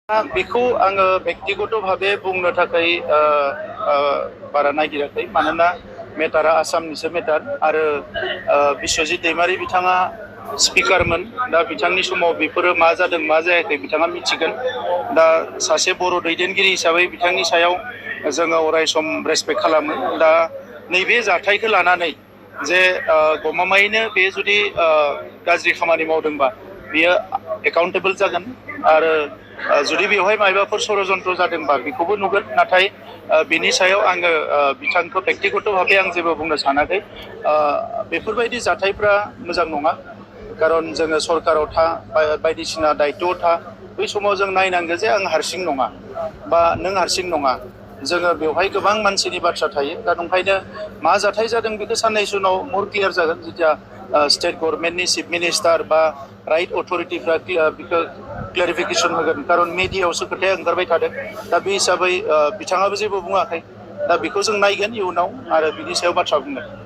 बेखौ आङो बेक्तिगत भाबे बुंनो थाखाय बारा नागिराखै मानोना मेटारा आसामनिसो मेटार आरो बिश्वजित दैमारी बिथाङा स्पिकारमोन दा बिथांनि समाव बेफोरो मा जादों मा जायाखै बिथाङा मिथिगोन दा सासे बर' दैदेनगिरि हिसाबै बिथांनि सायाव जोङो अराय सम रेसपेक्ट खालामो दा नैबे जाथायखौ लानानै जे गमामायैनो बे जुदि गाज्रि खामानि मावदोंबा बियो एकाउन्टेबल जागोन आरो जुदि बेवहाय मायबाफोर षड़यन्त्र जादोंबा बेखौबो नुगोन नाथाय बिनि सायाव आङो बिथांखौ बेक्तिगत भाबे आं जेबो बुंनो सानाखै बेफोरबायदि जाथायफ्रा मोजां नङा खारन जोङो सरकाराव था बायदिसिना दायित्वआव था बै समाव जों नायनांगौ जे आं हारसिं नङा बा नों हारसिं नङा जोङो बेवहाय गोबां मानसिनि बाथ्रा थायो दा नंखायनो मा जाथाय जादों बेखौ साननैसो उनाव मोर क्लियार जागोन जेथिया स्टेट गभर्नमेन्टनि चिफ मिनिस्टार बा राइट अथरिटिफ्रा बेखौ क्लेरिफिकेसन होगोन खारन मिडियायावसो खोथाया ओंखारबाय थादों दा बे हिसाबै बिथाङाबो जेबो बुङाखै दा बेखौ जों नायगोन इयुनाव आरो बिनि सायाव बाथ्रा बुंगोन।